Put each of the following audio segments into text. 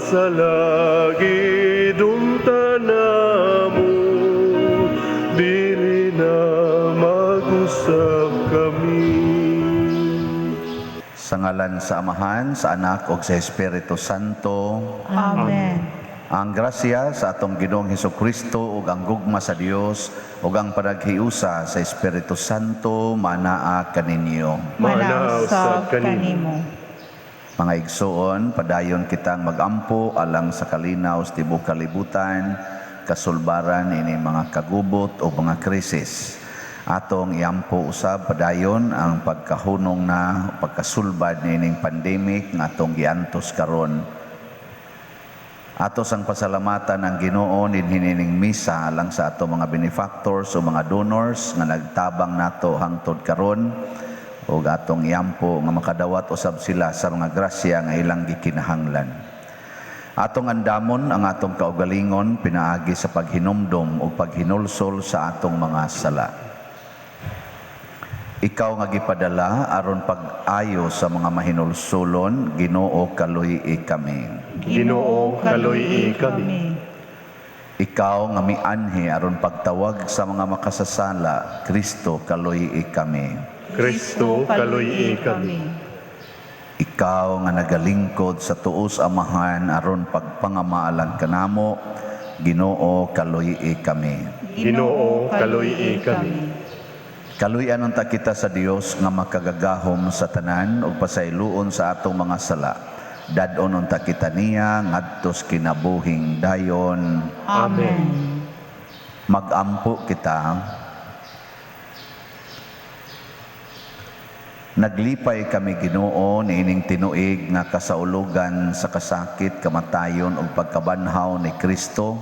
Salagi dumta namo, dili na mag-usab kami. Sa ngalan sa Amahan, sa Anak ug sa Espiritu Santo. Amen. Ang grasya sa atong Ginoong Hesukristo ug ang gugma sa Dios ug ang panaghiusa sa Espiritu Santo manaa kaninyo. Manaa usab kanimo. Mga igsoon, padayon kitang magampo alang sa kalinaw sa tibuok kalibutan, kasulbaran ini mga kagubot o mga krisis. Atong iampo usab padayon ang pagkahunong na pagkasulbad niining pandemic nga atong giantos karon. Ato sang pasalamatan ang Ginoo niining misa alang sa ato mga benefactors o mga donors nga nagtabang nato hangtod karon ug atong iampo nga makadawat usab sila sa mga grasya nga ilang gikinahanglan. Atong andamon ang atong kaugalingon pinaagi sa paghinumdom ug paghinulsol sa atong mga sala. Ikaw nga gipadala aron pag-ayo sa mga mahinulsulon, Ginoo, kaluy-i kami. Ginoo, kaluy-i kami. Ikaw nga mianhi aron pagtawag sa mga makasasala, Kristo, kaluy-i kami. Kristo, kaluy-i kami. Ikaw nga nagalingkod sa tuos Amahan aron pagpangamaalang kanamo, Ginoo, kaluy-i kami. Ginoo, kaluy-i kami. Kaluy-an unta kita sa Dios nga makagagahom sa tanan ug pasayloon sa atong mga sala. Dad-on unta kita niya ngadtos kinabuhing dayon. Amen. Magampo kita. Naglipay kami, Ginoo, niining tinuig nga kasaulugan sa kasakit, kamatayon ug pagkabanhaw ni Kristo.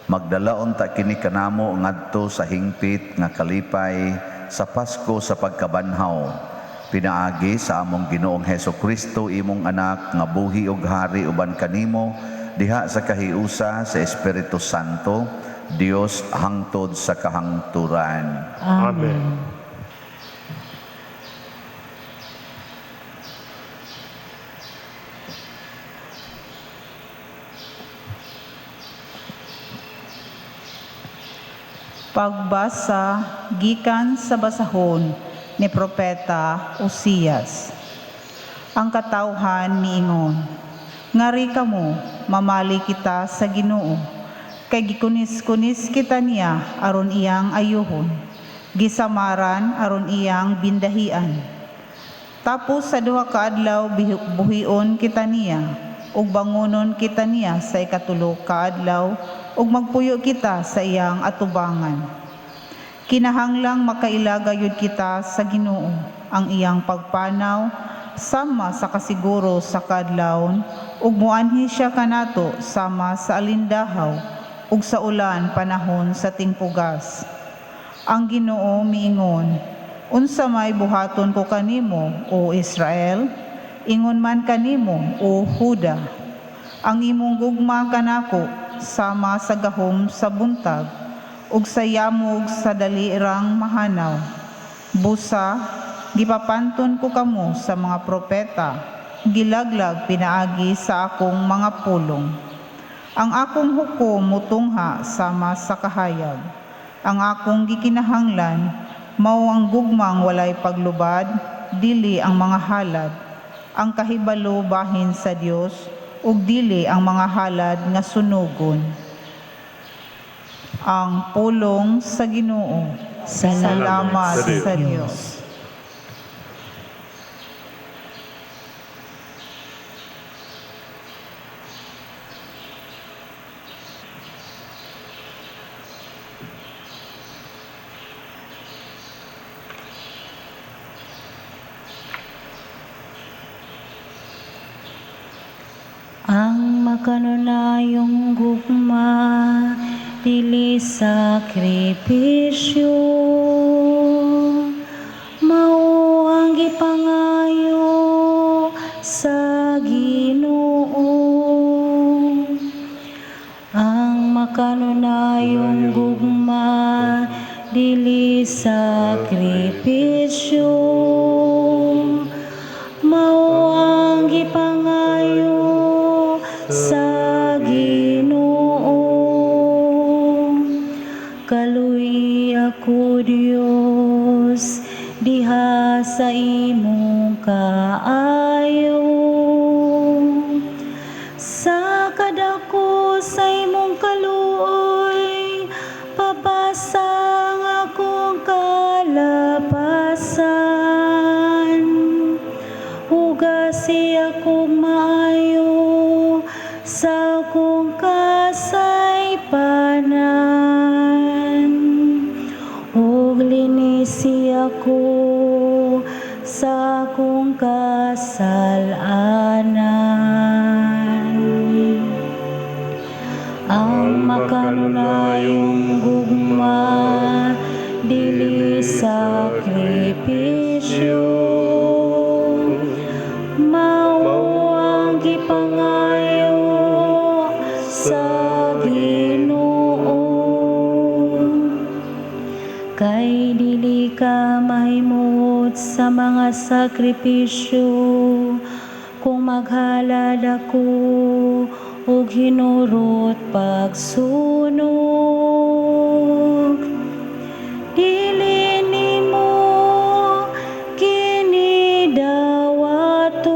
Magdalaon ta kini kanamo ngadto sa hingpit nga kalipay sa Pasko sa pagkabanhaw. Pinaagi sa among Ginoong Heso Kristo, imong anak nga buhi ug hari uban kanimo diha sa kahiusa sa Espiritu Santo, Dios hangtod sa kahangturan. Amen. Pagbasa gikan sa basahon ni Propeta Osias. Ang katawhan miingon, "Ngari kamo, mamali kita sa Ginoo, kay gikunis-kunis kita niya aron iyang ayuhon, gisamaran aron iyang bindahian. Tapos sa 2 ka adlaw buhion kita niya, ug bangonon kita niya sa 3 ka adlaw, ug magpuyo kita sa iyang atubangan. Kinahanglang makailaga yud kita sa Ginoo ang iyang pagpanaw sama sa kasiguro sa kadlawon, ug muanhi siya kanato sama sa alindahaw ug sa ulan panahon sa tingpugas. Ang Ginoo miingon, unsa may buhaton ko kanimo, o Israel? Ingon man kanimo, o Huda. Ang imong gugma kanako sama sa gahom sa buntag ug sa yamog sa dalirang mahanaw. Busa, gipapanton ko kamo sa mga propeta, gilaglag pinaagi sa akong mga pulong. Ang akong hukom mutungha sama sa kahayag. Ang akong gikinahanglan mao ang gugmang walay paglubad, dili ang mga halad. Ang kahibalo bahin sa Dios ug dili ang mga halad nga sunugon. Ang pulong sa Ginoo. Salamat Salamat sa sa Dios. Dios. Ang makanunayong gugma dili sakripisyo, mao ang gipangayo sa Ginoo. Ang makanunayong gugma dili sakripisyo, mao ang gipangayo sa Hugasi akog maayo sa akong kasaypanan ug linisi ako sa akong kasalanan. Ang makanunayong gugma dili sakripisyo, mao ang gipangayo sa Ginoo. Kay dili ka mahimuot sa mga sakripisyo kung maghalad ako og hinurot pagsunog. Dili nimo kini dawaton.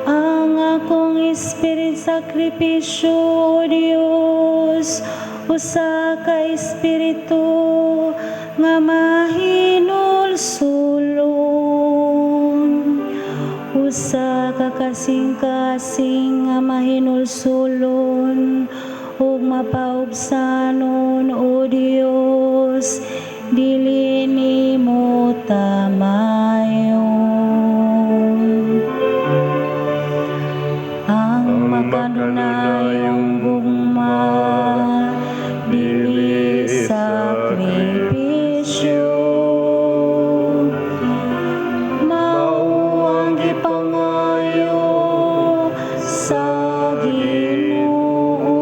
Ang akong espirit sakripisyo, O Dios, usa ka espiritu nga mahinulsulon, usa ka kasing-kasing nga mahinulsulon ug mapaubsanon, O Dios, dili nimo tamayon. Ang makanunayong gugma dili sakripisyo, mao ang gipangayo sa Ginoo.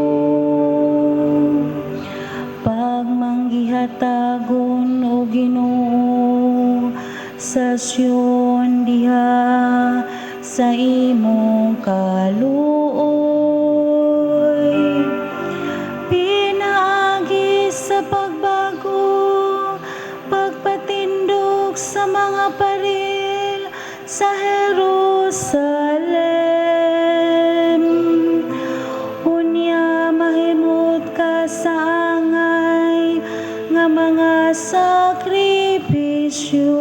Pagmanggihatagon, O Ginoo, sa Sion diha sa imong kaluoy, pinaagi sa pagbago, pagpatindog sa mga paril sa Jerusalem. Unya mahimut ka sa angay nga mga sakripisyo,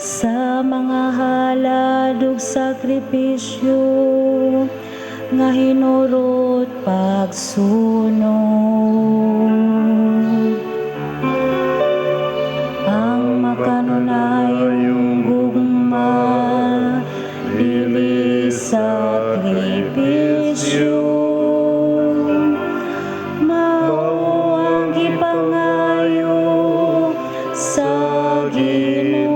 sa mga halad ug sakripisyo nga hinurot pagsunog. Ang makanunayong gugma dili sakripisyo, mao ang gipangayo sa Ginoo.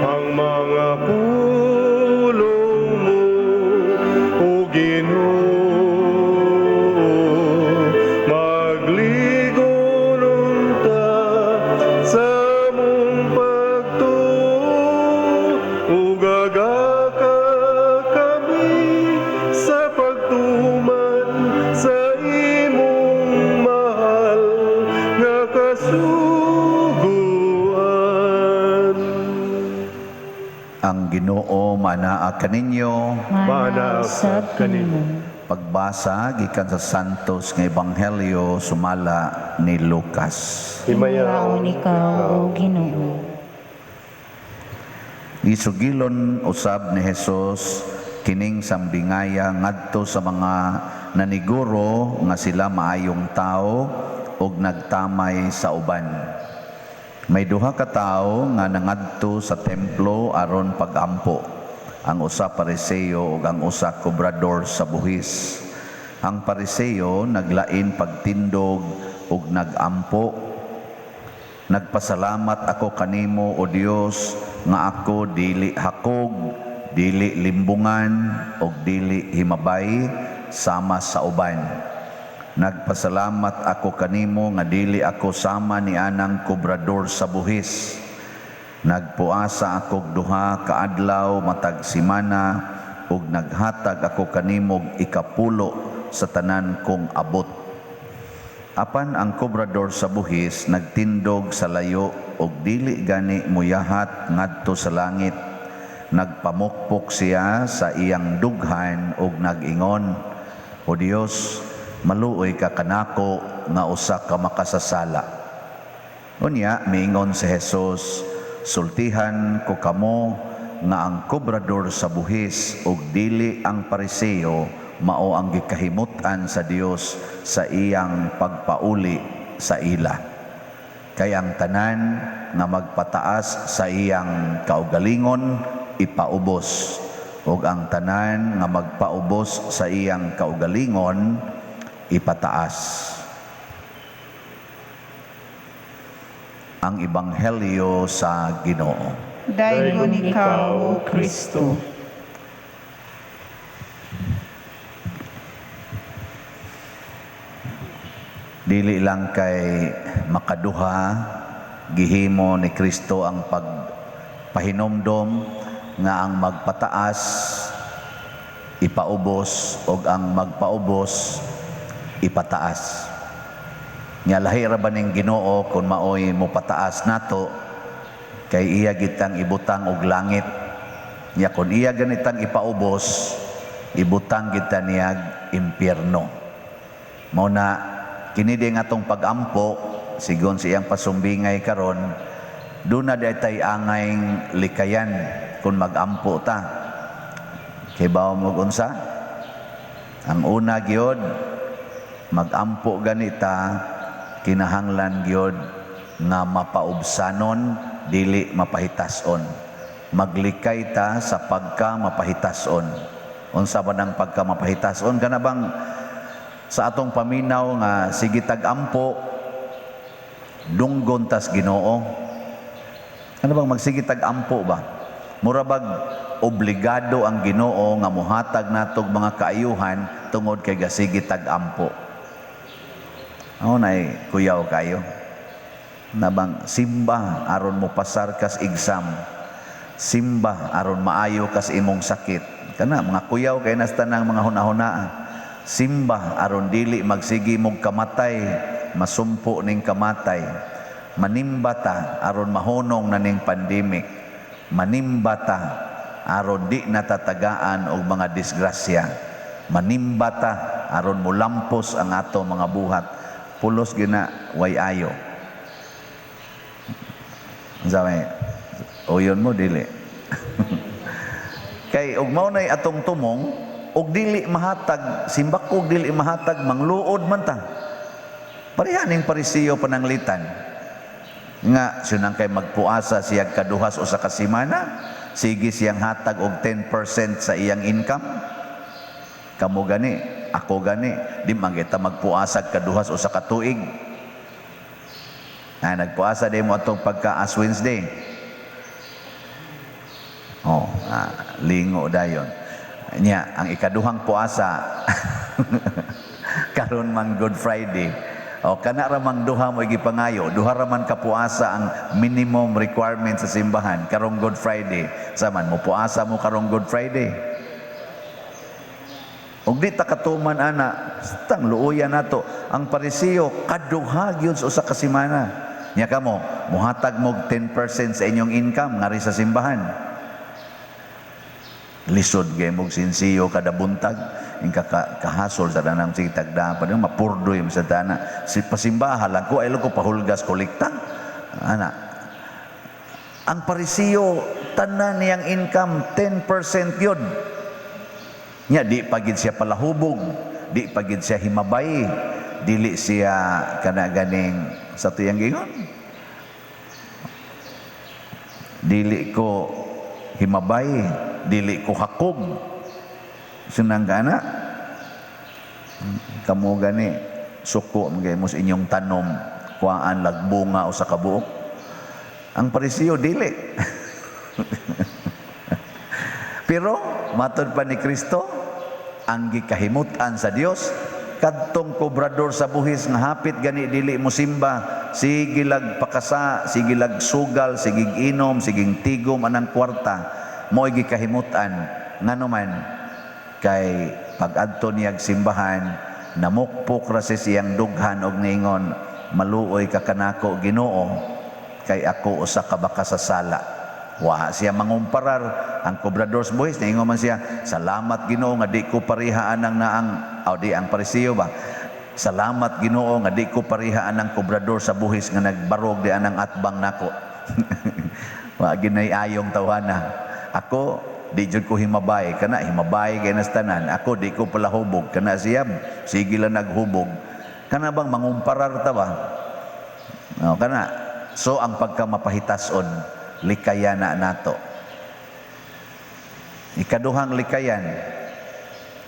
Ang mga pulong mo, O Ginoo, magligon unta sa among pagtuo, ug agaka kami sa pagtuman sa imong mahal nga kasuguan. Ang Ginoo manaa kaninyo. Maanaa usab kanimo. Pagbasa gikan sa Santos nga Ebanghelyo sumala ni Lucas. Himayaon ikaw, O Ginoo. Gisugilon usab ni Jesus kining sambingaya ngadto sa mga naniguro nga sila maayong tao ug nagtamay sa uban. May duha ka tawo nga nangadto sa templo aron pagampo. Ang usa Pariseo ug ang usa kobrador sa buhis. Ang Pariseo naglain pagtindog ug nagampo: "Nagpasalamat ako kanimo, O Dios, nga ako dili hakog, dili limbungan ug dili himabay sama sa uban. Nagpasalamat ako kanimo nga dili ako sama ni anang kobrador sa buhis. Nagpuasa akog duha ka adlaw matag semana ug naghatag ako kanimo og ikapulo sa tanan kong abot." Apan ang kobrador sa buhis nagtindog sa layo og dili gani muyahat ngadto sa langit. Nagpamukpok siya sa iyang dughan ug nag-ingon, "O Dios, maluoy ka kanako nga usa ka makasasala." Unya miingon si Jesus, "Sultihan ko kamo nga ang kobrador sa buhis ug dili ang Pariseo mao ang gikahimut-an sa Dios sa iyang pagpauli sa ila. Kay ang tanan nga magpataas sa iyang kaugalingon ipaubos, ug ang tanan nga magpaubos sa iyang kaugalingon ipataas." Ang Ebanghelyo sa Ginoo. Daygon ikaw, O Kristo. Dili lang kay makaduha gihimo ni Kristo ang pagpahinomdom nga ang magpataas ipaubos og ang magpaubos ipataas. Nga lahi ra ba ning Ginoo kung maoy mopataas nato, kay iya gitang ibutang og langit. Nya kun iya ganitang ipaubos, ibutang kita niyag impyerno. Mao na kini din atong pagampo sigon sa iyang pasumbingay karon, duna di tay angay likayan kung magampo ta. Kay bawo mo unsa? Ang una gyud, magampo ganita kinahanglan gyud nga mapaubsanon, dili mapahitason. Maglikay ta sa pagka mapahitason. Unsa ba nang pagka mapahitason? Kana bang sa atong paminaw nga sige tag-ampo, dunggon tas Ginoo? Ano bang magsige tag-ampo ba? Mura bag obligado ang Ginoo nga mohatag natog mga kaayuhan tungod kay gasige tag-ampo. Ako nay kuyaw kayo. Nabang simba aron mo pasar kas exam. Simba aron maayo kas imong sakit. Kana mga kuyaw kay nasta nang mga hunahuna. Simba aron dili magsigi mong kamatay, masumpo ning kamatay. Manimba ta aron mahunong na ning pandemic. Manimba ta aron di natatagaan og mga disgrasya. Manimba ta aron mulampos ang ato mga buhat. Pulos gina way ayo. Unsa may uyon mo dili. Kay og mao nay atong tumong og dili mahatag, simbak og dili mahatag, mangluod man ta. Pareha ning Pariseo pananglitan nga sunang kay magpuasa siya kaduhas usa ka semana, sige siyang hatag og 10% sa iyang income. Kamo gani, ako gani, di man kita magpuasa kaduhas usa ka tuig. Ah, nagpuasa di mo atong pagka Ash Wednesday. Oh, lingo dayon. Nya, ang ikaduhang puasa karon man Good Friday. O kana ra mang duha mo gipangayo, duha ra man ka puasa ang minimum requirement sa simbahan karong Good Friday. Saman mo puasa mo karong Good Friday. Og di ta katuman ana, tang luoyan nato. Ang Pariseo kaduha gyud sa usa ka semana. Nya kamo, mohatag mo 10% sa inyong income ngari sa simbahan. Lisod gay mog sinsiyo kada buntag, ingka kahasol sa danang sige tagda pa mapurdoy sa dana. Si pasimbahan lang ko ay ko pahulgas kolekta. Ana. Ang Pariseo tanan niyang income 10% yun. Nya di pagid siya palahubog, di pagid siya himabay, dili siya kana ganing sa tuyang gingon. Dili ko himabay, dili ko hakog. Sunang gana kamo gani suko magay mo sa inyong tanom, kuhaan lagbunga o sa kabuok. Ang Pariseo dili. Pero matod pa ni Kristo, ang gikahimut-an sa Dios kadtong kobrador sa buhis nga hapit gani dili mo simba, sige lag pakasa, sige lag sugal, sige inom, sige tigom anang kwarta, mo'y gikahimut-an. Ngano man kay pag-adto niyag simbahan, namukpok ra si siyang dughan og niingon, maluoy ka kanako Ginoo, kay ako usa ka baka sa sala. Wa siya mangumparar. Ang kobrador sa buhis, niingon man siya, "Salamat, Ginoo, nga di ko parihaan ang naang," aw di, ang Parisiyo ba? "Salamat, Ginoo, nga di ko parihaan ang kobrador sa buhis nga nagbarog di anang atbang nako." Wa ginay ayong tawhana. "Ako di jud ko himabay, kana himabay kay nas tanan. Ako di ko palahubog, kana siya sige lang naghubog." Kana bang mangumparar ta ba? No, kana. So ang pagkamapahitason, likayan na nato. Ikaduhang likayan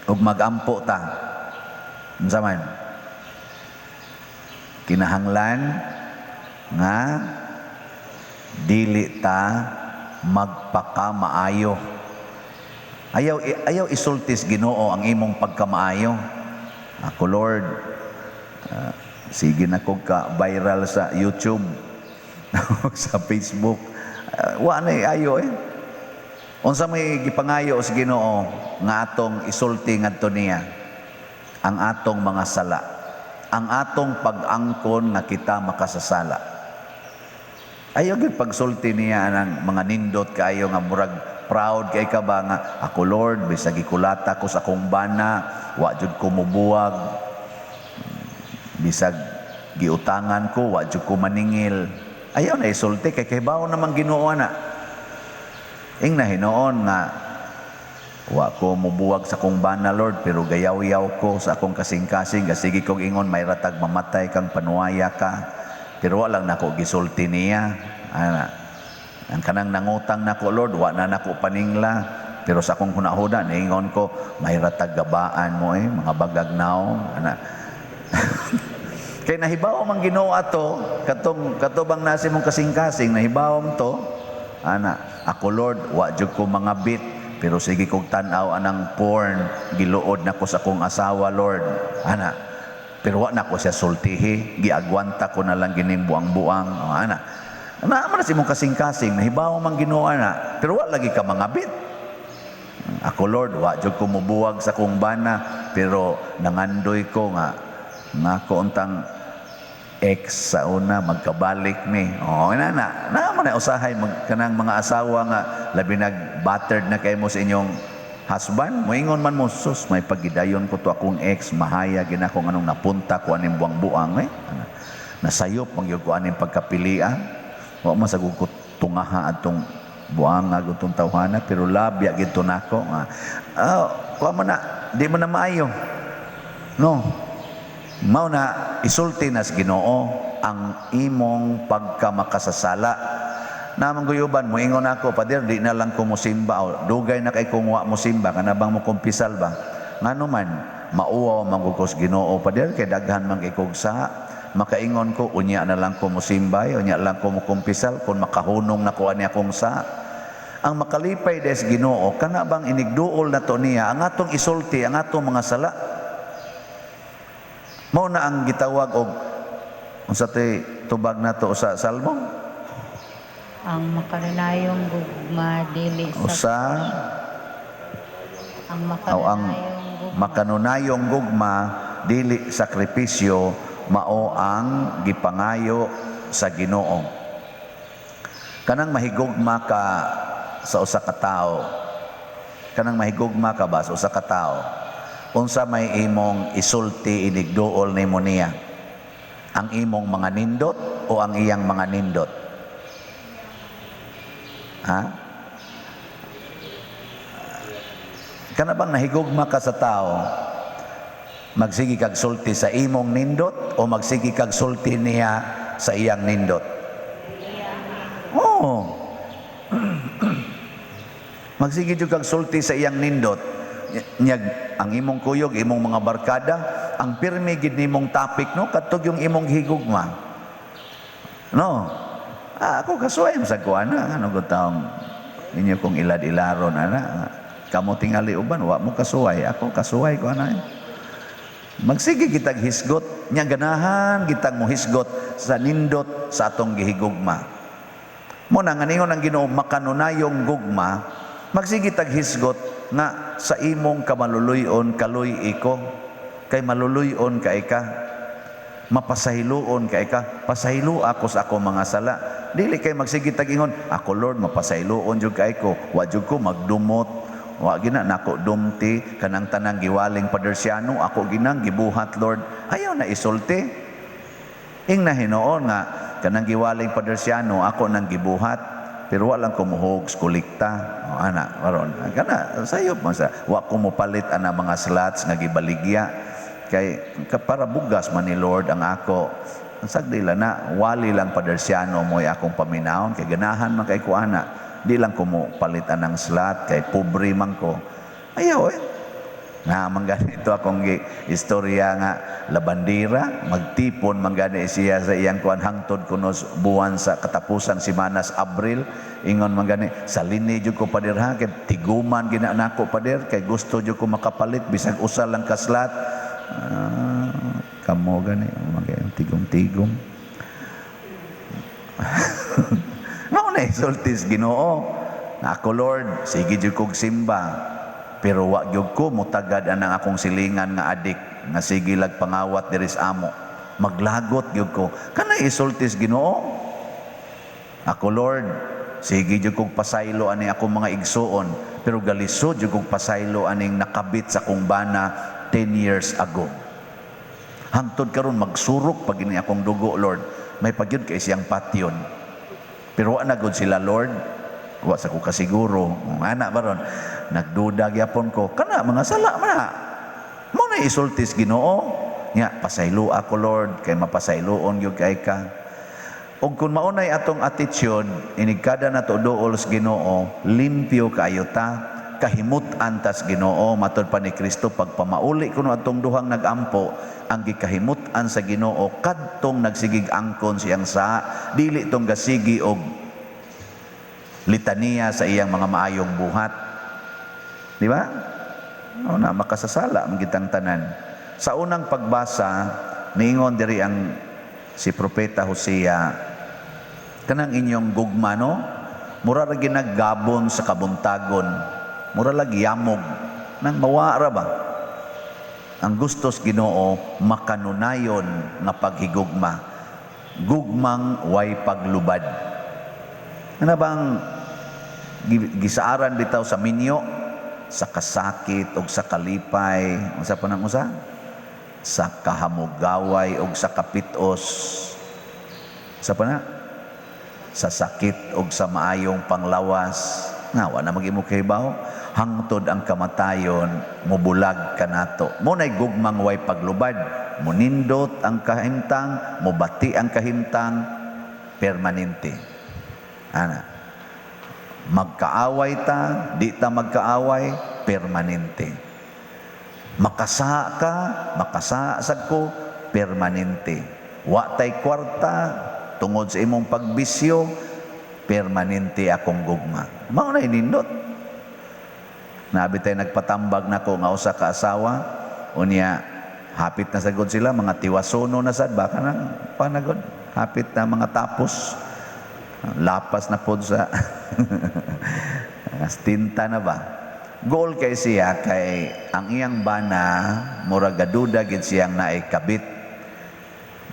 ug magampo ta. Unsa man? Kinahanglan nga dili ta magpakamaayo. Ayaw ayaw isulti sa Ginoo ang imong pagkamaayo. "Ako, Lord, sige na ko ka viral sa YouTube, sa Facebook." Wa na ayo eh. Unsa may gipangayo sa Ginoo nga atong isulti ngadto niya? Ang atong mga sala. Ang atong pag-angkon nga kita makasasala. Ayaw gyud pagsulti niya ang mga nindot kaayo nga murag proud kay ka ba nga, "Ako, Lord, bisag gikulata ko sa akong bana, wa jud ko mubuwag. Bisag giutangan ko, wa jud ko maningil." Ayaw na isulti kay kahibaw naman Ginoo na. Ing na hinuon nga, "Wa ko mubuwag sa akong bana, Lord, pero gayaw-yaw ko sa akong kasing-kasing, gasige kog ingon, may ratag mamatay kang panuwaya ka. Pero wa lang nako gisulti niya." Ana. "Ang kanang nangutang nako, Lord, wa na nako paningla. Pero sa akong hunahuna, niingon ko, may ratag gabaan mo eh, mga bagag naong." Ana. Kay nahibaw man Ginoo ato, katong kato bang nasi mong kasing-kasing, nahibaw to. Ana, "Ako, Lord, wa jud ko mga bit, pero sige kog tan-aw anang porn, giluod na ko sa akong asawa, Lord." Ana. "Pero wa na ko siya sultihi, giagwanta ko na lang gining buang-buang." O, ana. Ana man na si mong kasing-kasing, nahibaw man Ginoo ana, pero wa lagi ka mga bit. "Ako, Lord, wa jud ko mubuwag sa akong bana, pero nangandoy ko nga nga ko untang ex sa una magkabalik mi." Oh, na na. Na man na usahay mag kanang mga asawa nga labi nag battered na kay mo sa inyong husband, moingon man mo, "Sus, may pagidayon ko to akong ex, mahaya gina ko anong napunta ko aning buang-buang eh. Ana, nasayop man gyud ko aning pagkapilia. Wa man sa ko tungaha atong buang nga gutong tawhana, pero labya gid to nako nga." Ah, kuha man na, di man na maayo. No. Mao na isulti nas Ginoo ang imong pagkamakasasala. Namang guyuban moingon ako, "Pader, di na lang ko mosimba o dugay na kay kung wa mo simba, kana bang mo kumpisal ba?" Ngano man, mauwaw man gud ko sa Ginoo, pader, kay daghan man kay kog sa makaingon ko, unya na lang ko mosimba, unya lang ko mo kumpisal kung makahunong na ko ani akong sa. Ang makalipay des Ginoo kana bang inigduol na to niya ang atong isulti ang atong mga sala. Mao na ang gitawag og unsa tay tubag nato sa Salmo? Ang makanunayong gugma dili Usa ang o ang makanunayong gugma makanunayong gugma dili sakripisyo, mao ang gipangayo sa Ginoo. Kanang mahigugma ka sa usa ka tawo. Kanang mahigugma ka ba sa usa ka tawo? Unsa may imong isulti inigduol nimo niya? Ang imong mga nindot o ang iyang mga nindot? Ha? Kana bang nahigugma ka sa tao, magsige kag sulti sa imong nindot o magsige kag sulti niya sa iyang nindot? Oo. Magsige jud kag sulti sa iyang nindot. Nyag ang imong kuyog, imong mga barkada, ang pirmi gid nimong topic no kadtog yung imong higugma. No. Ah, ako kasuway sa kuana, ano ko taong inyo kong ilad-ilaron ana. Kamo tingali uban wa mo kasuway, ako kasuway ko ana. Magsige kitag hisgot, nya ganahan kitang mohisgot sa nindot sa atong gihigugma. Mo na nga ningon ang Ginoo makanunayong gugma, magsige tag hisgot nga sa imong kamaluluy-on kaloy iko, kay maluluy-on kay ka, mapasahiluon kay ka, pasahilo ako sa akong mga sala. Dili kay magsige tag ingon, "Ako Lord, mapasayloon jud kay ko, wa jud ko magdumot, wa gina nako dumti kanang tanang giwaling Padersiano, ako ginang gibuhat, Lord." Ayaw na isulti. Ing na hinuon nga kanang giwaling Padersiano ako nang gibuhat, pero wa lang ko muhog kolekta. O, ana karon kana sayop man sa wa ko mopalit ana mga slots nga gibaligya kay para bugas man ni Lord ang ako. Ang sagdi lang na wali lang Padersiano mo'y akong paminawon kay ganahan man kay ko ana, di lang ko mo palit anang slot kay pobre man ko. Ayaw eh. Na man ganito akong istorya nga labandira, magtipon man gani siya sa iyang kuan hangtod kuno buwan sa katapusan simanas Abril. Ingon man gani, "Salini jud ko, pader, ha, kay tiguman gina nako, pader, kay gusto jud ko makapalit bisag usa lang ka slot." Ah, kamo gani mga tigom-tigom. Mao na isultis Ginoo. "Ako Lord, sige jud kog simba. Pero wa gyud ko mutagad anang akong silingan nga adik nga sige lag pangawat diri sa amo. Maglagot gyud ko." Kana isultis Ginoo. "Ako Lord, sige jud kog pasaylo ani akong mga igsuon, pero galisod jud kog pasaylo aning nakabit sa akong bana 10 years ago. Hangtod karon magsurok pag ini akong dugo, Lord." May pagyud kay siyang patyon. "Pero wa na gud sila, Lord. Wa sa ko kasiguro." Ana baron, nagduda gyapon ko. Kana mga sala man na. Mo na isultis Ginoo. Nya pasaylo ako, Lord, kay mapasayloon gyud kay ka. Ug kung maunay atong attitude, inig kada nato duol sa Ginoo, limpyo kaayo ta, kahimut-an tas Ginoo. Matud pa ni Kristo, pagpamauli kuno atong duhang nagampo, ang gikahimut-an sa Ginoo kadtong nagsigig angkon siyang sa dili tong gasigi og litaniya sa iyang mga maayong buhat. Di ba? O na makasasala ang kitang tanan. Sa unang pagbasa, niingon diri ang si Propeta Hosea, kanang inyong gugma, no, mura ra ginaggabon sa kabuntagon, mura lagi yamog, nang mawara ba? Ang gustos Ginoo, makanunayon nga paghigugma, gugmang way paglubad. Ano bang gisaaran bitaw sa minyo? Sa kasakit og sa kalipay, unsa pa nang usa? Sa kahamugaway og sa kapitos. Sa pa na? Sa sakit og sa maayong panglawas. Nga wa na mag-imo kahibaw, hangtod ang kamatayon mubulag kanato. Mo nay gugmang way paglubad, munindot ang kahimtang, mubati ang kahimtang, permanente. Ana. Magkaaway ta, di ta magkaaway, permanente. Makasa ka, makasa sad ko, permanente. Wa tay kwarta tungod sa imong pagbisyo, permanente akong gugma. Mao na nindot. Nabi tay nagpatambag nako nga usa ka asawa, unya hapit na sagod sila, mga tiwasono na sad baka nang panagod. Hapit na mga tapos. Lapas na pod sa tinta na ba. Goal kay siya kay ang iyang bana mura gaduda gid siyang naay kabit.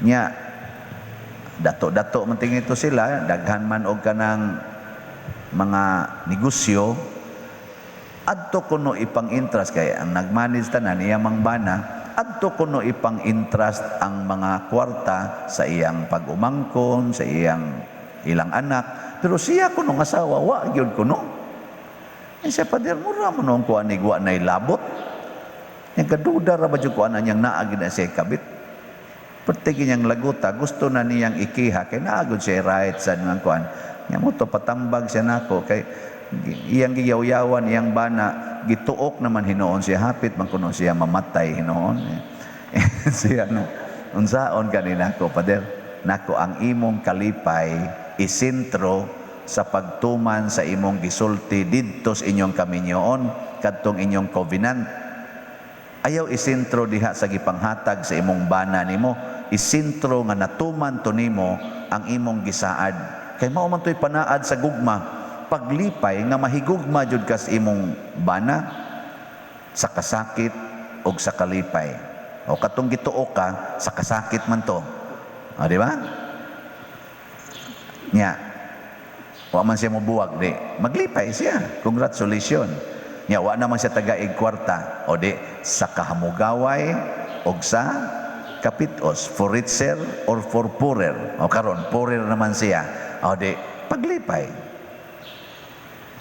Nya dato-dato man tingin ito sila, daghan man og kanang mga negosyo, adto kuno ipang interest kay ang nagmanage tanan iya mang bana, adto kuno ipang interest ang mga kwarta sa iyang pag-umangkon, sa iyang ilang anak, pero siya kuno nga asawa wa gyud kuno. Eh, siya, "Pader, mura mo noong kuan ni wa nay labot." Nya gaduda ra ba jud kuan niyang naa gid na siya kabit. Pertigi niyang laguta, gusto na niyang ikiha kay naa gud siya right sa nga kuan. Nya mo to patambag siya nako kay iyang giyawyawan iyang bana, gituok naman hinuon siya, hapit man kuno siya mamatay hinuon. Siya na, "Unsaon kanina ko, pader?" Nako, ang imong kalipay isentro sa pagtuman sa imong gisulti didto sa inyong kaminyoon, kadtong inyong covenant. Ayaw isentro diha sa gipanghatag sa imong bana nimo, isentro nga natuman to nimo ang imong gisaad. Kay mao man to'y panaad sa gugma, paglipay nga mahigugma jud kas imong bana sa kasakit og sa kalipay. O katong gituo ka sa kasakit man to. O, di ba? Nya, Wa man siya mobuwag, di maglipay siya. Congratulations. Nya wa naman siya tagaig kwarta, o di sa kahamugaway og sa kapitos, for richer or for poorer. O karon poorer naman siya, o di paglipay.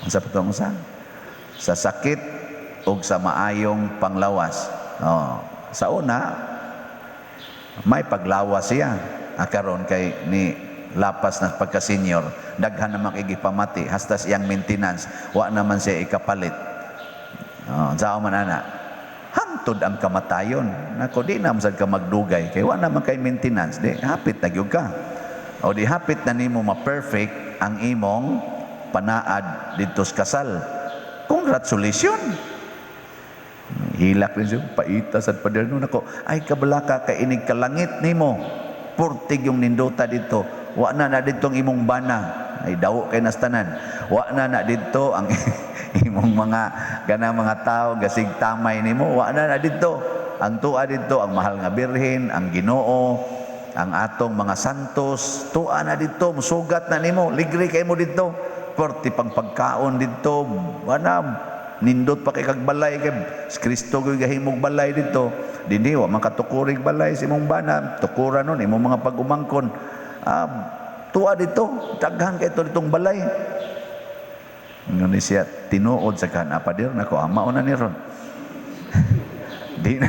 Unsa pa tong usa? Sa sakit og sa maayong panglawas. Oh, sa una may paglawas siya. Ah, karon kay ni lapas na pagka-senior, daghan naman kay gipamati, hasta siyang maintenance, wa naman siya ikapalit. Oh, unsa man ana? Hangtod ang kamatayon. Nako, di na sad ka magdugay kay wa naman kay maintenance, di hapit na gyud ka. O di hapit na nimo ma-perfect ang imong panaad didto sa kasal. Congratulations. Hilak rin siya, paita sa pader no nako. Ay, kabalaka kay inig kalangit nimo. Purtig yung nindota dito. Wa na na dito ang imong bana. Ay, dawo kay nastanan. Wa na na dito ang imong mga kanang mga tao gasig tamay nimo. Wa na na dito. Ang tuwa dito ang mahal nga birhen, ang Ginoo, ang atong mga santos, tuwa na dito, musugat na nimo, ligre kay mo dito. Perti pang pagkaon dito, wala nindot pa kay kag balay kay si Kristo gyud gahimog balay dito. Dinhi wa man katukurig balay sa imong bana, tukuran nun imong mga pag-umangkon. Tuwa dito, daghan kay ito ditong balay. Ngun siya tinuod sa kan pader nako, mao na ni ron. Di na,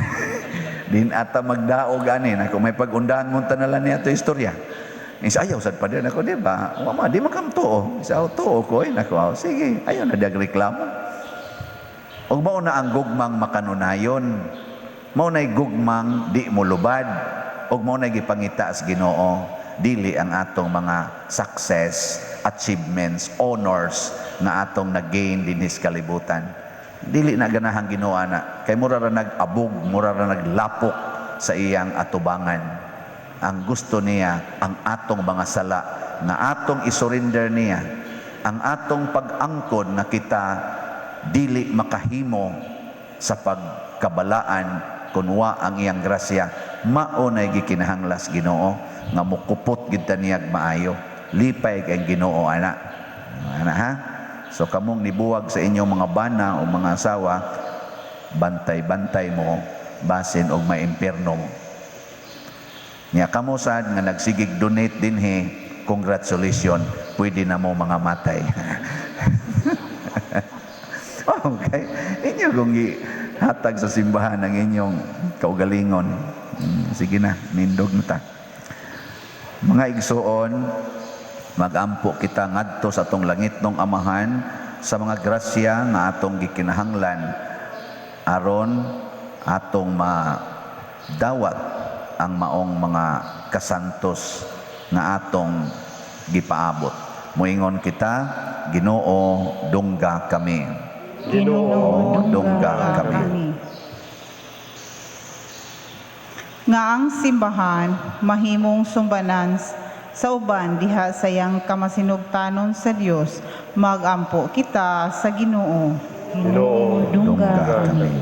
din ata magdaog ani nako, may pag-undahan mo tanalan niya ato istorya. Isa, ayaw sad pader nako, di ba? Wa ma, di man kam tuo. Isa, oh, tuo ko eh nako. Oh, sige, ayaw na reklamo. Og mao na ang gugmang makanunayon. Mao na'y gugmang di mo lubad. Og mao na'y gipangita sa Ginoo, dili ang atong mga success, achievements, honors nga atong nag-gain dinhi sa kalibutan. Dili na ganahang Ginoo ana kay mura ra nag-abog, mura ra naglapok sa iyang atubangan. Ang gusto niya ang atong mga sala nga atong isurrender niya, ang atong pag-angkon nga kita dili makahimo sa pagkabalaan kun wa ang iyang grasya. Mao nay gikinahanglas Ginoo nga mukupot gid ta niyag maayo. Lipay kay Ginoo ana. Ana ha. So kamong nibuwag sa inyong mga bana o mga asawa, bantay-bantay mo basin og maimpierno mo. Nya kamo sad nga nagsigig donate dinhi, congratulations, pwede na mo mga matay. Okay. Inyo kung hatag sa simbahan ang inyong kaugalingon. Sige na, nindog na ta. Mga igsuon, magampo kita ngadto sa atong langitnong Amahan sa mga grasya nga atong gikinahanglan aron atong madawat ang maong mga kasantos nga atong gipaabot. Moingon kita, Ginoo, dungga kami. Ginoo, dungga kami. Nga ang simbahan mahimong sumbanan sa uban diha sa iyang kamasinugtanon sa Dios, magampo kita sa Ginoo. Ginoo, dungga kami.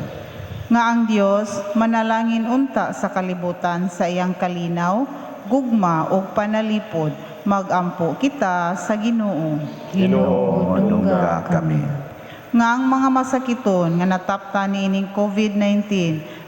Nga ang Dios manalangin unta sa kalibutan sa iyang kalinaw, gugma ug panalipod, magampo kita sa Ginoo. Ginoo, dungga kami. Nga ang mga masakiton nga nataptan niining COVID-19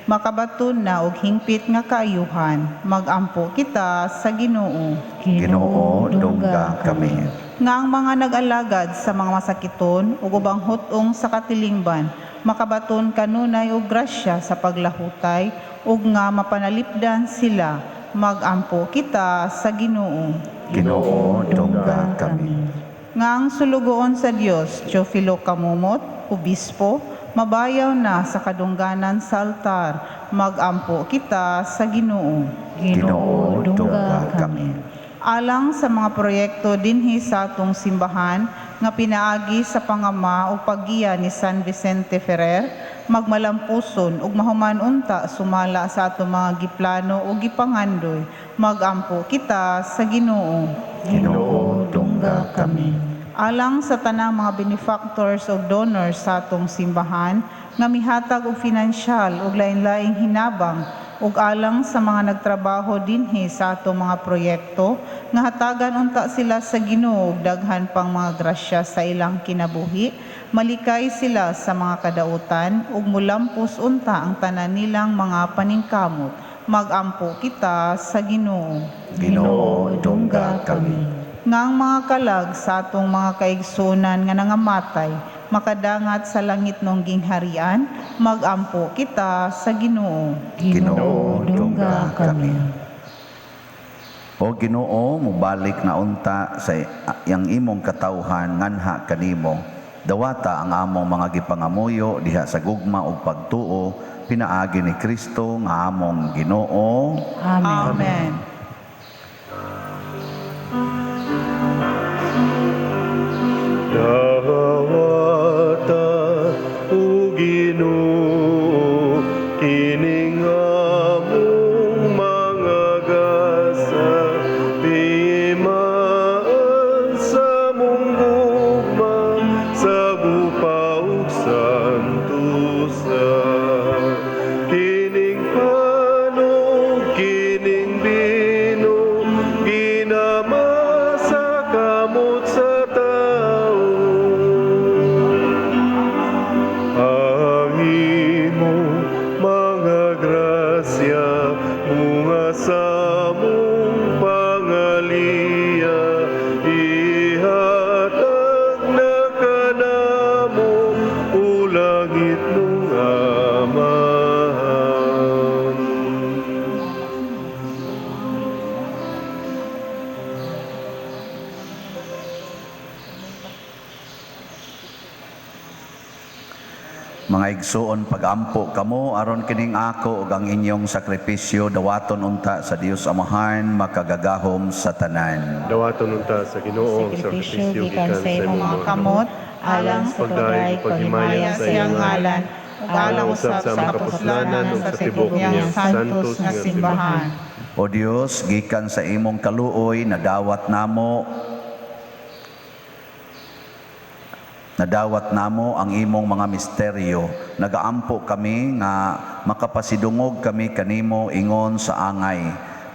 makabaton na og hingpit nga kaayuhan, magampo kita sa Ginoo. Ginoo, dungga kami. Nga ang mga nag-alagad sa mga masakiton ug ubang hut-ong sa katilingban makabaton kanunay og grasya sa paglahutay ug nga mapanalipdan sila, magampo kita sa Ginoo. Ginoo, dungga kami. Nga ang sulugoon sa Dios, Teofilo Camomot, obispo, mabayaw na sa kadungganan sa altar, magampo kita sa Ginoo. Ginoo, dungga kami. Alang sa mga proyekto dinhi sa atong simbahan nga pinaagi sa pangama o paggiya ni San Vicente Ferrer, magmalampuson ug mahuman unta sumala sa atong mga giplano o gipangandoy, magampo kita sa Ginoo. Ginoo, dungga kami. Alang sa tanang mga benefactors o donors sa atong simbahan nga mihatag og finansyal ug lain-laing hinabang Ug alang sa mga nagtrabaho dinhi sa atong mga proyekto, nga hatagan unta sila sa Ginoo og daghan pang mga grasya sa ilang kinabuhi, malikay sila sa mga kadautan ug mulampos unta ang tanan nilang mga paningkamot. Magampo kita sa Ginoo. Ginoo, dungga kami. Nga ang mga kalag sa atong mga kaigsunan nga nangamatay makadangat sa langit nong gingharian, magampo kita sa Ginoo. Ginoo, dungga kami. O Ginoo, mubalik na unta sa iyang imong katawhan nganha kanimo. Dawata ang among mga gipangamuyo diha sa gugma ug pagtuo pinaagi ni Kristo nga among Ginoo. Amen. Amen. Dawata o Ginoo kining among mga gasa, timaan sa mong gugma sa gupa ug santusa. Kining pan ug kining bino ginama sa kamot sa tao. Ang imong mga grasya bunga sa among pangaliya, ihatag na kanamo o langit nung Amahan. Mga igsuon, pagampo kamo aron kining ako ug ang inyong sakripisyo dawaton unta sa Dios Amahan makagagahom sa tanan. Dawaton unta sa Ginoo ang Sakripisyo sakripisyo gikan gikan sa imong imong mga mga kamot alang sa pagdayeg pagdayeg paghimaya paghimaya sa sa iyang iyang ngalan ug alang usab sa sa among kapuslanan kapuslanan ug sa sa tibok tibok niyang niyang santos santos nga nga simbahan. O Dios, gikan sa imong kaluoy nadawat namo ang imong mga misteryo. Nagaampo kami nga makapasidungog kami kanimo ingon sa angay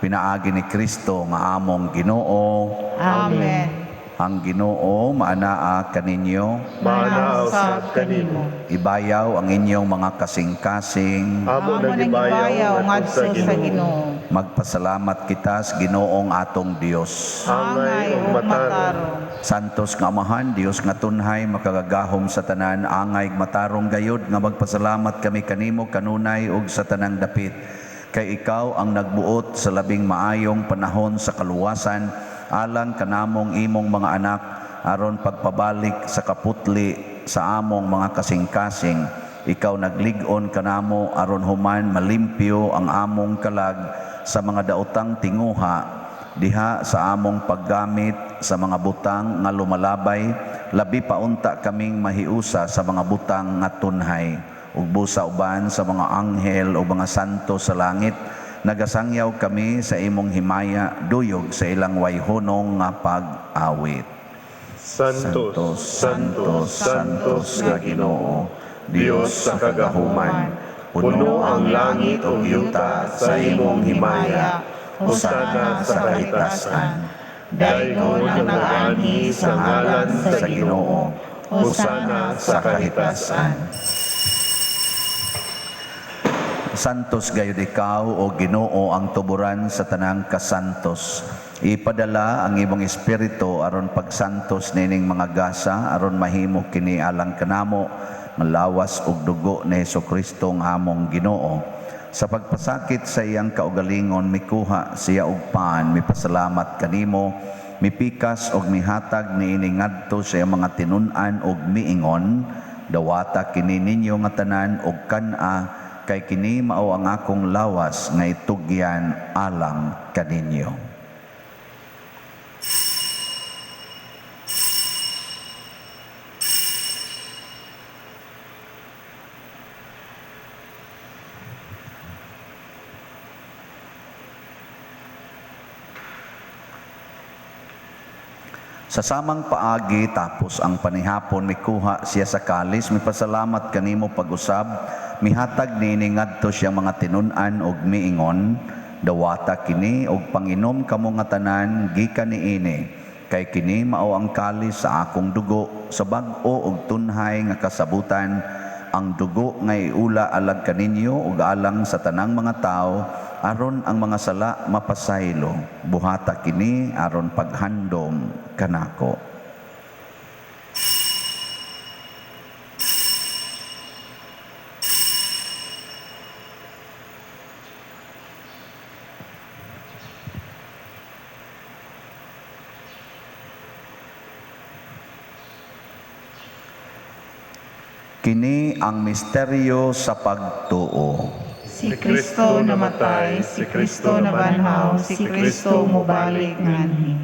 pinaagi ni Kristo nga among Ginoo. Amen. Ang Ginoo maanaa kaninyo. Maanaa usab kanimo. Ibayaw ang inyong mga kasing-kasing. Amo Amo nang nang ibayaw ibayaw ngadto ngadto sa Ginoo. Magpasalamat kita sa Ginoong atong Dios. Angay Angay ug ug matarong. matarong. Santos nga Amahan, Dios nga tunhay, makagagahom sa tanan, angay matarong gayod nga magpasalamat kami kanimo kanunay ug sa tanang dapit. Kay ikaw ang nagbuot sa labing maayong panahon sa kaluwasan alang kanamong imong mga anak aron pagpabalik sa kaputli sa among mga kasing-kasing. Ikaw naglig-on kanamo aron human malimpyo ang among kalag sa mga daotang tinguha diha sa among paggamit sa mga butang nga lumalabay, labi pa unta kaming mahiusa sa mga butang nga tunhay. Ug busa uban sa mga anghel o mga santo sa langit, nagasangyaw kami sa imong himaya duyog sa ilang wayhunong nga pag-awit. Santos, Santos, Santos nga Ginoo, Dios sa kagahuman, puno ang langit ug yuta sa imong himaya. Hosana sa kahitasan. Daygon ang nag-anhi sa ngalan sa Ginoo. Hosana sa kahitasan. Santos gayud ikaw o Ginoo ang tuburan sa tanang kasantos. Ipadala ang imong espiritu aron pagsantos nining mga gasa aron mahimo kini alang kanamo malawas og dugo ni Hesukristo nga among Ginoo. Sa pagpasakit sa iyang kaugalingon mikuha siya og pan, mipasalamat kanimo, mipikas og mihatag niini ngadto sa iyang mga tinun-an og miingon, dawata kini ninyo nga tanan og kan-a, kay kini mao ang akong lawas nga itugyan alang kaninyo. Sa samang paagi tapos ang panihapon mikuha siya sa kalis, mipasalamat kanimo pag-usab, mihatag niini ngadto siyang mga tinun-an og miingon, "Dawata kini og panginom kamo nga tanan gikan niini, kay kini mao ang kalis sa akong dugo sa bag-o og tunhay nga kasabutan, ang dugo nga iula alang kaninyo ug alang sa tanang mga tawo aron ang mga sala mapasaylo. Buhata kini aron paghandom kanako." Kini ang misteryo sa pagtuo. Si Kristo namatay, si Kristo nabanhaw, si Kristo mubalik nganhi.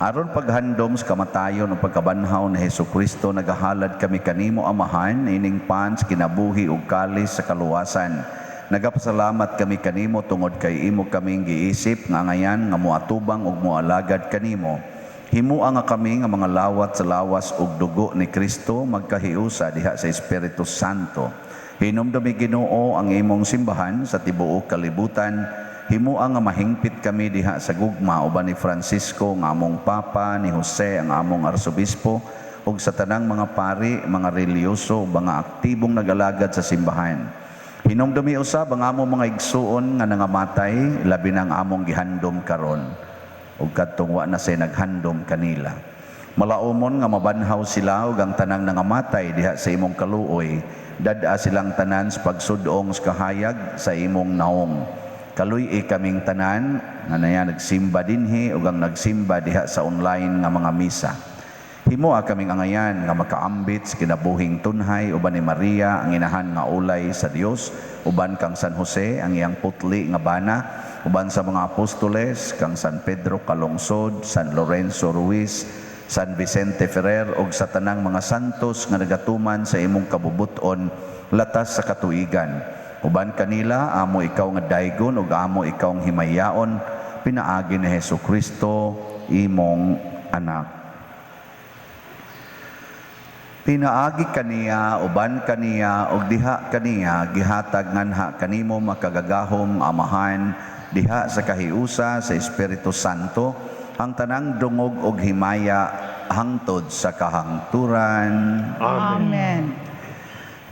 Aron paghandom sa kamatayon ug pagkabanhaw ni Hesukristo, nagahalad kami kanimo, Amahan, ining pan sa kinabuhi ug kalis sa kaluwasan. Nagapasalamat kami kanimo tungod kay imo kaming giisip nga angayan nga moatubang ug moalagad kanimo. Himua nga kami nga mga lawat sa lawas ug dugo ni Kristo magkahiusa diha sa Espiritu Santo. Hinumdumi, Ginoo, ang imong simbahan sa tibuok kalibutan. Himua nga mahingpit kami diha sa gugma uban ni Francisco nga among Papa, ni Jose ang among Arsobispo, ug sa tanang mga pari, mga relihiyoso, ug mga aktibong nagalagad sa simbahan. Hinumdumi usab ang among mga igsuon nga nangamatay, labi na ang among gihandom karon ug kadtong wa na say naghandom kanila. Malaumon nga mabanhaw sila ug ang tanang nangamatay diha sa imong kaluoy, dad-a silang tanan sa pagsudong sa kahayag sa imong naong. Kaluy-i kaming tanan nga naya nagsimba dinhi ug ang nagsimba diha sa online nga mga misa. Himoa kaming angayan nga makaambit sa kinabuhing tunhay uban ni Maria ang inahan nga ulay sa Dios, uban kang San Jose ang iyang putli nga bana, uban sa mga apostoles kang San Pedro Calungsod, San Lorenzo Ruiz, San Vicente Ferrer ug sa tanang mga santos nga nagatuman sa imong kabubut-on latas sa katuigan. Uban kanila amo ikaw nga daygon ug amo ikaw nga himayaon pinaagi ni Hesukristo imong anak. Pinaagi kaniya, uban kaniya, ug diha kaniya, gihatag nganha kanimo makagagahom Amahan, diha sa kahiusa sa Espiritu Santo, ang tanang dungog ug himaya hangtod sa kahangturan. Amen. Amen.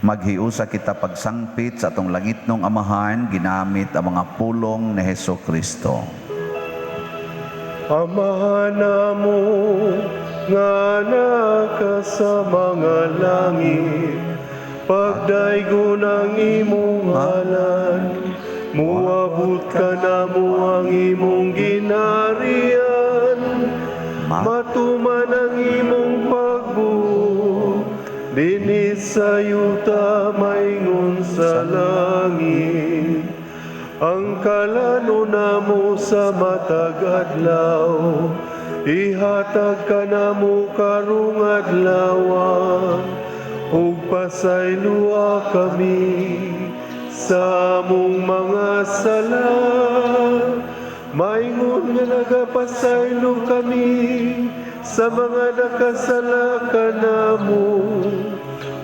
Maghiusa kita pagsangpit sa atong langitnong Amahan, ginamit ang mga pulong ni Hesukristo. Amahan namo nga naka sa mga langit, pagdaygon ang imong ngalan, muabot kanamo ang imong ginarian, matuman ang imong pagbuot, dinhi sa yuta maingon sa langit. Ang kalano namo sa matag adlaw, ihatag kanamo karong adlawa, ug pasayloa kami sa among mga sala, maingon nga nagapasaylo kami sa mga nakasala kanamo,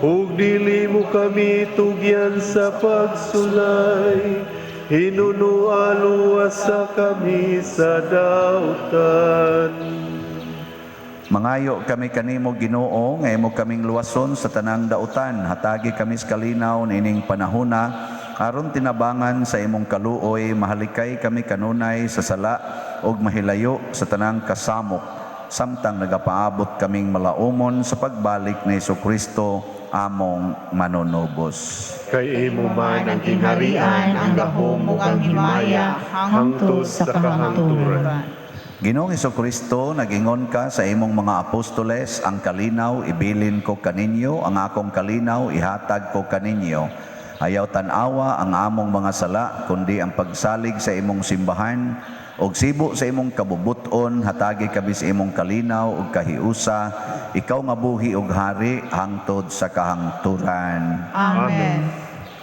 ug dili mo kami tugyan sa pagsulay, hinunoa luwasa kami sa dautan. Mangayo kami kanimo, Ginoo, nga imo kaming luwason sa tanang dautan. Hatagi kami sa kalinaw niining panahona aron tinabangan sa imong kaluoy mahalikay kami kanunay sa sala ug mahilayo sa tanang kasamok, samtang nagapaabot kaming malaumon sa pagbalik ni Hesukristo among manunubos. Kay imo man ang gingharian, ang gahom ug ang himaya hangtod sa kahangturan. Ginoong Hesukristo, nagingon ka sa imong mga apostoles, "Ang kalinaw ibilin ko kaninyo, ang akong kalinaw ihatag ko kaninyo." Ayaw tan-awa ang among mga sala, kundi ang pagsalig sa imong simbahan, ug sibo sa imong kabubuton, hatagi kami sa imong kalinaw ug kahiusa, ikaw nga buhi ug hari hangtod sa kahangturan. Amen.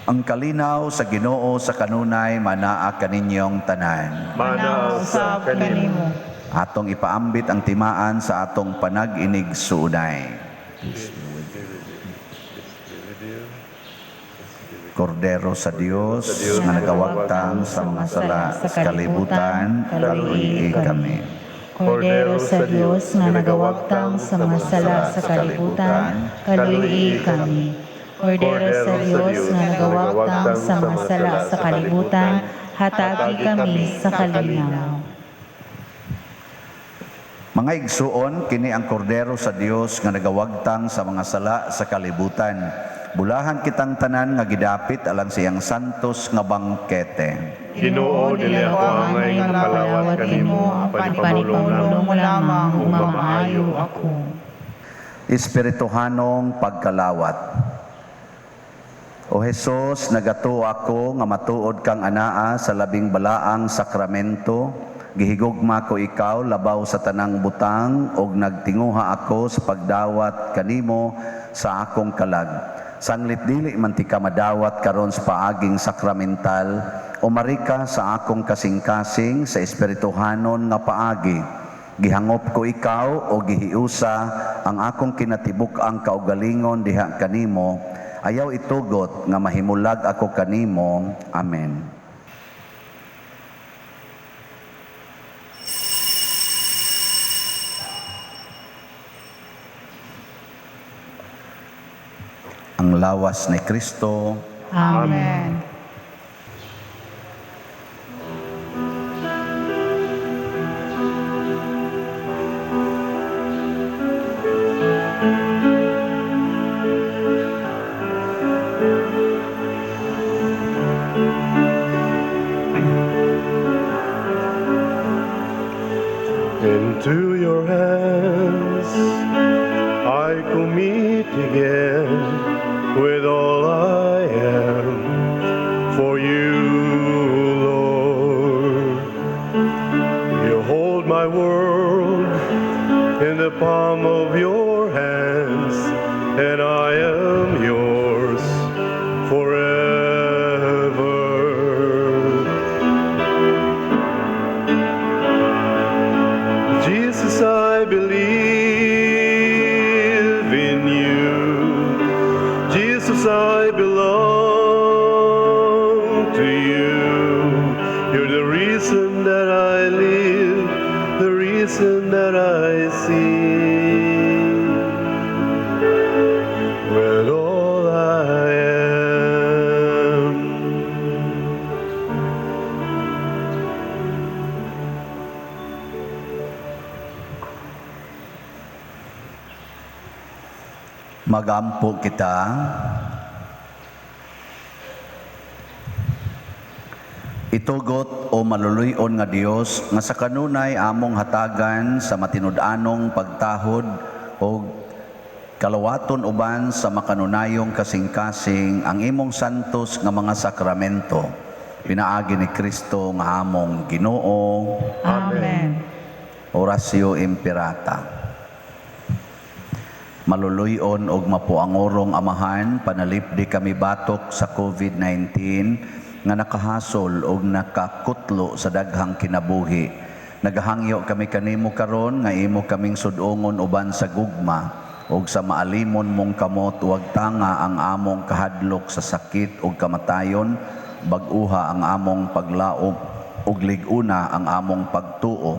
Ang kalinaw sa Ginoo sa kanunay manaa kaninyong tanan. Manaa usab kanimo. Atong ipaambit ang timaan sa atong panag-inigsuonay. Kordero sa Dios nga nagawagtang sa mga sala sa kalibutan, kaluoyi kami. Kordero sa Dios nga nagawagtang sa mga sala sa kalibutan, kaluoyi kami. Kordero sa Dios nga nagawagtang sa mga sala sa kalibutan, hatagi kami sa kalinaw. Mga igsuon, kini ang kordero sa Dios nga nagawagtang sa mga sala sa kalibutan. Bulahan kitang tanan nga gidapit alang siyang santos nga bangkete. Ginoo, dili ako angay nga mapalawat kanimo, apan ipamulong mo lamang ug ug mamaayo ako. Espirituhanong pagkalawat. O Hesus, nagatuo ako nga matuod kang anaa sa labing balaang sakramento. Gihigugma ko ikaw labaw sa tanang butang ug nagtinguha ako sa pagdawat kanimo sa akong kalag. Sanglit dili man ti ka madawat karon sa paaging sakramental, umari ka sa akong kasing-kasing sa espirituhanon nga paagi. Gihangop ko ikaw o gihiusa ang akong kinatibuk-ang kaugalingon diha kanimo. Ayaw itugot nga mahimulag ako kanimo. Amen. Ang lawas ni Kristo. Amen. Into your hands I commit again with all I am for you, Lord. You hold my world in the palm of your hands, and I am yours forever. Jesus, I believe in you. Jesus, I belong to you. You're the reason that I live, the reason that I sing. With all I am. Magampo kita. Itugot o maluluyon nga Dios nga sa kanunay among hatagan sa matinud-anong pagtahod o kalawaton uban sa makanunayong kasing-kasing ang imong santos nga mga sakramento pinaagi ni Kristo nga among Ginoo. Amen. Oratio Imperata. Maluluyon og mapuangorong Amahan, panalipdi kami batok sa COVID-19 nga nakahasol og nakakutlo sa daghang kinabuhi. Nagahangyo kami kanimo karon nga imo kaming sudongon uban sa gugma og sa maalimon mong kamot, wag tanga ang among kahadlok sa sakit ug kamatayon, bag-uha ang among paglaom ug lig-una ang among pagtuo.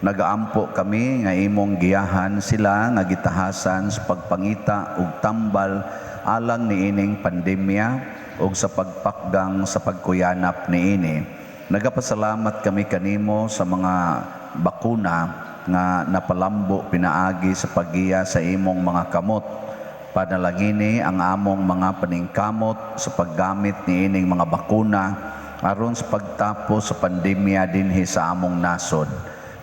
Nagaampo kami nga imong giyahan sila nga gitahasan sa pagpangita ug tambal alang niining pandemya ug sa pagpakgang sa pagkuyanap niini. Nagapasalamat kami kanimo sa mga bakuna nga napalambo pinaagi sa paggiya sa imong mga kamot. Panalangini ang among mga paningkamot sa paggamit niining mga bakuna aron sa pagtapos sa pandemya dinhi sa among nasod.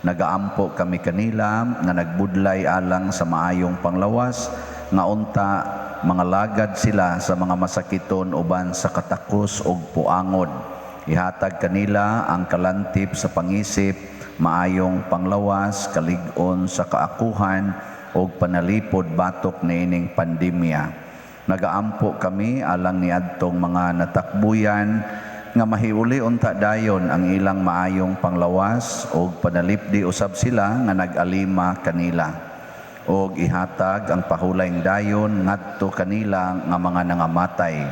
Nagaampo kami kanila nga nagbudlay alang sa maayong panglawas, nga unta mga lagad sila sa mga masakiton uban sa katakos ug puangod. Ihatag kanila ang kalantip sa pangisip, maayong panglawas, kalig-on sa kaakuhan ug panalipod batok niining pandemya. Nagaampo kami alang niadtong mga natakbuyan nga mahiuli unta dayon ang ilang maayong panglawas ug panalipdi usab sila nga nag-alima kanila og ihatag ang pahulayng dayon ngadto kanila nga mga nangamatay.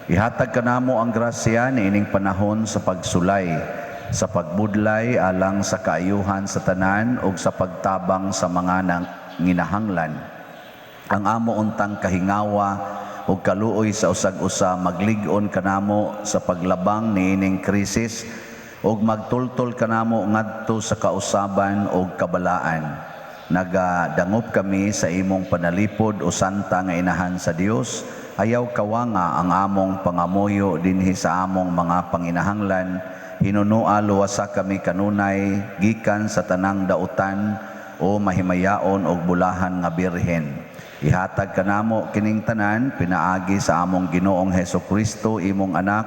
Ihatag kanamo ang grasya niining panahon sa pagsulay, sa pagbudlay alang sa kaayuhan sa tanan ug sa pagtabang sa mga nanginahanglan. Ang amo untang kahingawa ug kaluoy sa usag-usa maglig-on kanamo sa paglabang niining krisis ug magtultol kanamo ngadto sa kausaban ug kabalaan. Nagadangop kami sa imong panalipod, o Santa nga Inahan sa Dios. Ayaw kawanga ang among pangamuyo dinhi sa among mga panginahanglan. Hinunua luwasa kami kanunay gikan sa tanang dautan, o mahimayaon og bulahan nga Birhen. Ihatag kanamo kining tanan pinaagi sa among Ginoong Heso Kristo, imong anak,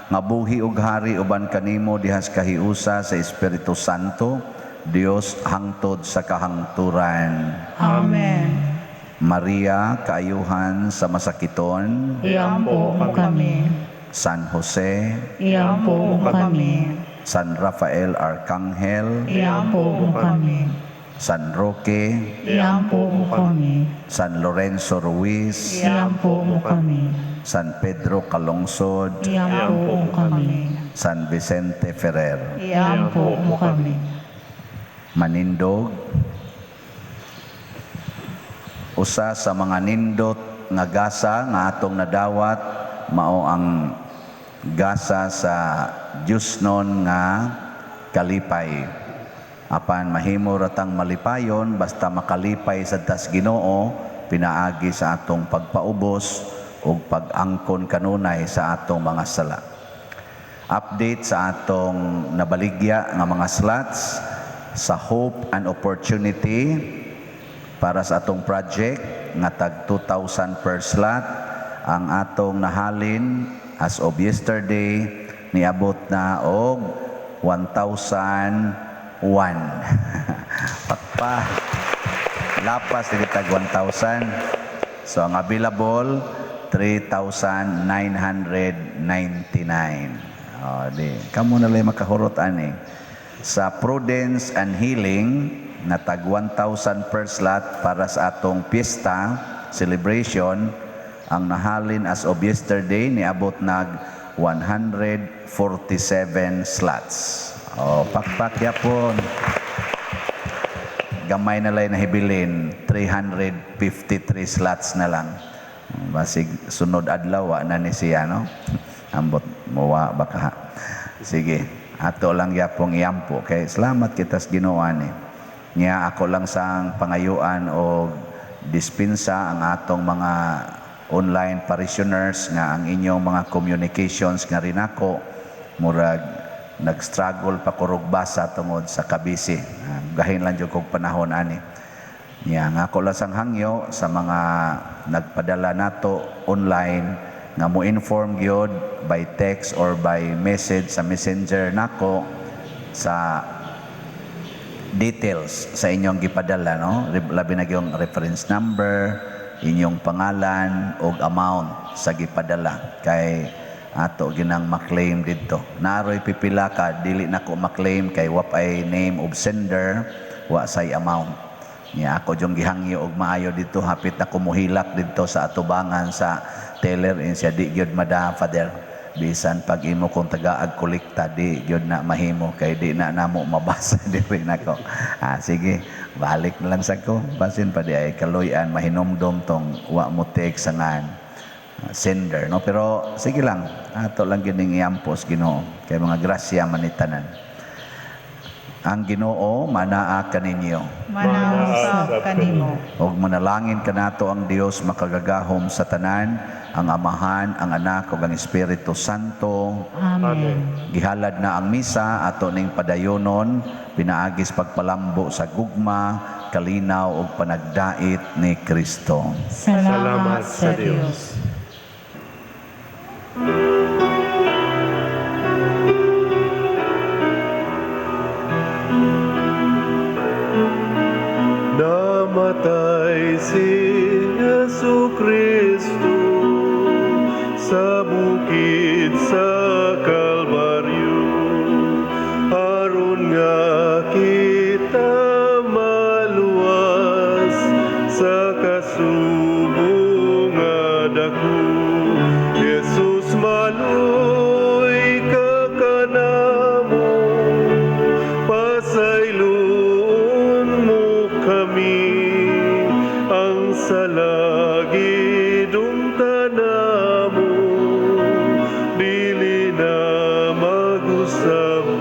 nga buhi ug hari uban kanimo dihas kahiusa sa Espiritu Santo, Dios, hangtod sa kahangturan. Amen. Maria, kaayuhan sa masakiton, Iampo mo kami. San Jose, Iampo mo kami. San Rafael Arcangel, Iampo mo kami. San Roque, Iampo mo kami. San Lorenzo Ruiz, Iampo mo kami. San Pedro Calungsod, Iampo mo kami. San Vicente Ferrer. Iampo mo kami. Manindog, usa sa mga nindot nga gasa nga atong nadawat mao ang gasa sa Diyosnon nga kalipay. Apan mahimo ra tang malipayon basta makalipay sa tas Ginoo pinaagi sa atong pagpaubos ug pag-angkon kanunay sa atong mga sala. Update sa atong nabaligya nga mga slots sa Hope and Opportunity para sa atong project nga tag 2,000 per slot, ang atong nahalin as of yesterday niabot na og 1,001. Pakpa lapas ni tag 1,000. So ang available, 3,999. Oh, di kamo na lang makahurot ani. Sa Prudence and Healing na tag 1,000 per slot para sa atong piyesta celebration, ang nahalin as of yesterday niabot nag 147 slots. Oh, pakpak yapon. Gamay na lang nahibilin, 353 slots na lang. Basig sunod adlaw wa na ni siya, no? Ambot mowa baka. Sige, ato lang yapong iampo kay salamat kita sa Ginoo ani. Nya ako lang sang pangayuan og dispensa ang atong mga online parishioners nga ang inyong mga communications nga rinako, murag nag-struggle pa kurog basa tungod sa kabisi. Gahin lang jud kog panahon ani. Nya nga ako lang sang hangyo sa mga nagpadala nato online nga mo inform gyud by text or by message sa Messenger nako sa details sa inyong gipadala, no? Labi na gyung reference number, inyong pangalan ug amount sa gipadala kay ato ginang maklaim didto. Naroy pipila ka dili nako maklaim kay wa pay name of sender, wa say amount. Nya ako jung gihangyo og maayo didto, hapit na kumuhilak didto sa atubangan sa teller in siya, di gyud mada, Father. Bisan pag imo kong tagaag kolekta, di gyud na mahimo kay di na namo mabasa diri nako. Sige, balik na lang sa ko. Basin pa di ay kaluy-an mahinumdom tong wa mo text sa ngan sender, no? Pero sige lang, ato lang gining iampos Ginoo kay mga grasya man ni tanan. Ang Ginoo manaa kaninyo. Manaog usab kanimo. Ug manalangin kanato ang Dios makagagahom sa tanan, ang Amahan, ang Anak ug ang Espiritu Santo. Amen. Gihalad na ang misa, ato ning padayonon pinaagis pagpalambo sa gugma, kalinaw ug panagdait ni Kristo. Salamat sa Dios. Namatay si Yesu Kristo sa bukid sa Kalbaryo aron nga kita maluwas sa kasubo nga dako.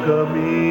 kami.